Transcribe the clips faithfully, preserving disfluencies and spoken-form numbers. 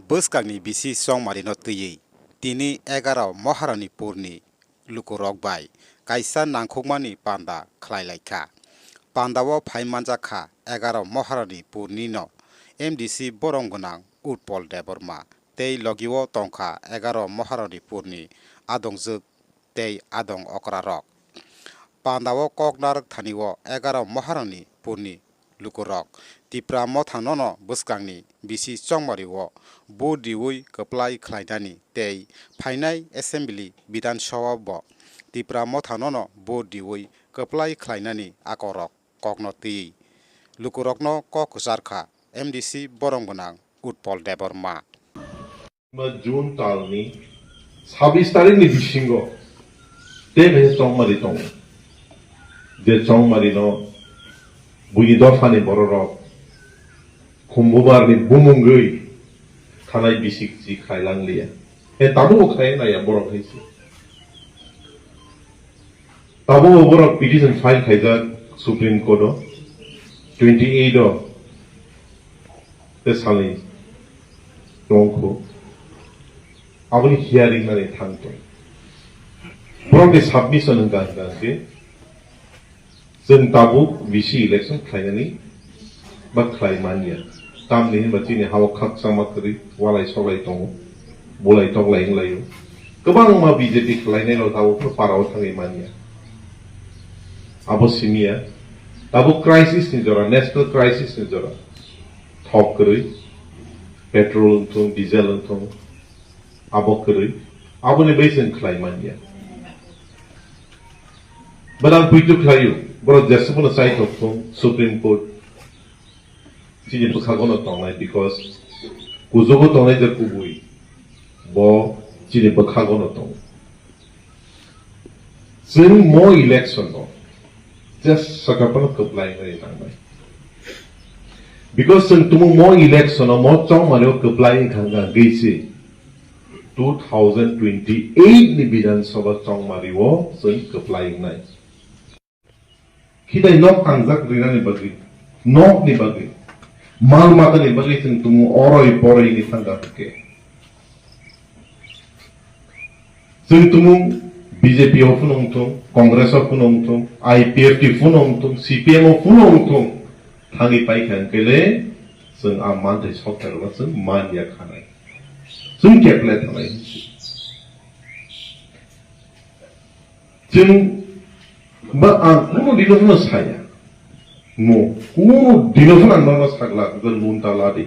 Bwskangni bisi chongmarino twiwi tini egaroh Moharani purni lukurok bai kaisa nangkhukmani panda khlai lai kha. Pandao phai manjak kha egaroh Moharani purnino M D C borong gwnang Utpol Debbarma tei logio tong kha egaroh Moharani purni adongjwk tei adong okrarok. Pandao kok narwk thanio egaroh Moharani purni lukurok Tipra Mothanono bwskangni bisi chongmario vote riwi kwplai khlainani tei phainai Assembly Bidhan Sabha bo Tipra Mothanono vote riwi kwplai khlainani akorok kokno twiwi lukurokno kok kwchar kha M D C borong gwnang Utpol Debbarma. Ba June talni sabis tarikni bisingo tei kaisa chongmari tongo. Je chongmarino buini dophani bororok Khumbubarni bumungwi thanai bisik si khai langliya. He tabukbo khai naiya borok hai se. Tabukbo borok petition file khaijak Supreme Court o, twenty eight o te salni tongkhu. Aboni hearing nani thang tong. Borokni submission wngkha hwnkha hwnkhe, chwng tabuk V C election khlainani ba khlai manya. Tamni hinba chini hao khakchangma kwrwi walai soklai tongo, bulai toklai wnglaio. Kwbangma B J P khlainairok tabuk phano parao thangwi manya. Abo simiya, tabuk crisis ni jora, national crisis ni jora. Thok kwrwi, petrol wngthung, diesel wngthung, abo kwrwi, aboni bai chwng khlai manya. Bwrang puitu khlaio, borok jeswk bono chai thok thung, Supreme Court chini bwkhago no tongnai, because kujugo tongnai je kubui, bo chini bwkhago no tongo. Chwng mo election no just sakapano kwplai wngwi nangnai. Because chwng tumo mo election o mo chongmani o kwplai wngkha hwnkha hwnkhe se two thousand twenty-eight ni Bidhan Sabha chongmari o chwng kwplai wngnai. Khitai nok tangjak rinani bagwi, nokni bagwi, mal matani bagwi chwng tumo oroi poroi ni thangkha hwnkhe. Chwng tumung B J P o phunung thung, Congress o phunung thung, I P F T phunung thung, C P M o phunung thung, thangwi paikha hwnkhe le chwng a manthai sok khe rwma chwng man ya khanai. Chwng keple thanai. Chwng ba ang kuno dino phano saya. Mo kuno dino phano ang nono sagla, khe loan ta la di.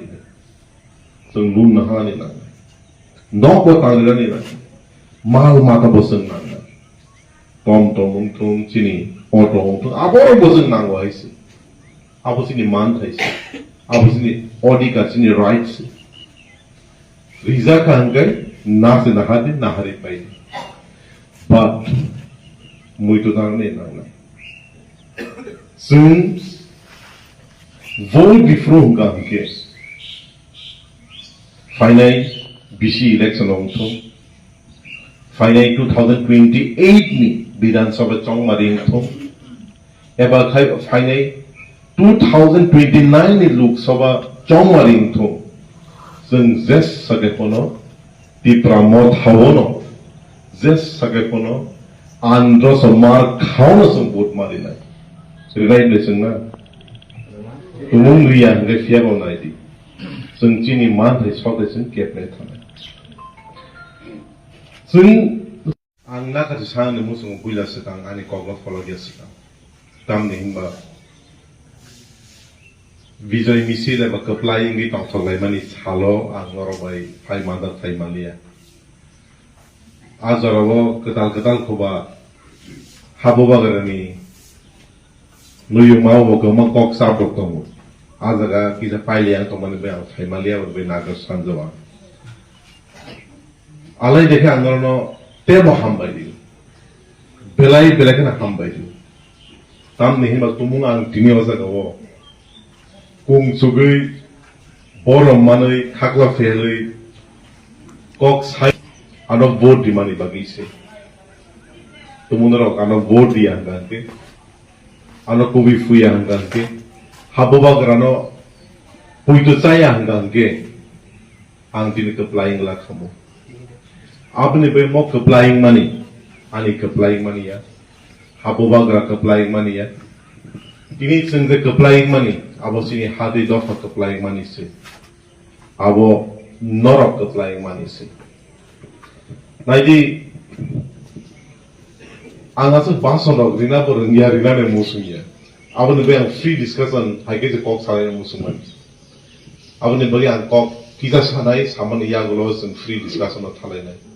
Chwng loan no hani nang. Nok bo tangrani nang. Mal mata bo chwng nang. Tom tom wng thung, chini auto wng thung, abo bo chwng nango hai se. Abo chini man thai se. Abo chini odhikar, chini right se. Rijak kha hwnkhe na se nahar di, nahari pai di. But muitu nang ni nang nai. Chwng vote di phuru hwnkha hwnkhe phainai B C election wng thung, phainai two thousand twenty-eight ni Bidhan Sabha chongmari wng thung, eba khai phainai two thousand twenty-nine ni Lok Sabha chongmari wng thung, chwng jes sake phano Tipra Motha o no jes sake phano andro so mar khao no chwng vote mari nai. Rinai le chwng na. Tumung riya hwnkhe phiya bo nai di. Chwng chini man hai sok hai chwng kep nai thanai. Chwng ang na kaisa sa ni muchungo buila swkang ani kok no pholok ya swkang. Tamni hinba Bijoy misil eba kwplai wngwi tongthok laimani salo ang norok bai phai manjak phai manliya. A jorao kwtal kwtal khoba ha bubagrani nuyungma o kwbangma kok chap rok tongo. A jaga kisa pailiyang tongmani bai ang phai manliya, abo bai nagra sanjao ang. Alai dekhe ang norokno tebo hambai di. Belai belai kheno hambai di. Tamni hinba tumung ang tini o jaga o kung chugwi borom manwi khakla phelwi kok sai ano vote dimani bagwi se. Tumung norok ano vote diya hwnkha hwnkhe, ano kubui phuya hwnkha hwnkhe, ha bubagrano puito chaya hwnkha hwnkhe, Ang tini kwplai wngla khamu. Aboni bai mo kwplai wngmani, ani kwplai wngmani ya. Habubagra kwplai wngmani ya. Tini chwng je kwplai wngmani, abo chini hadi dopha kwplai wngmani se. Abo norok kwplai wngmani se. Naidi, ang aswk bason rok rina bo rwngya, rina ni musung ya. Aboni bai ang free discussion hai khe je kok salai musung mani. Aboni bagwi ang kok kisa sanai, samani yagulo chwng free discussion o thalainai.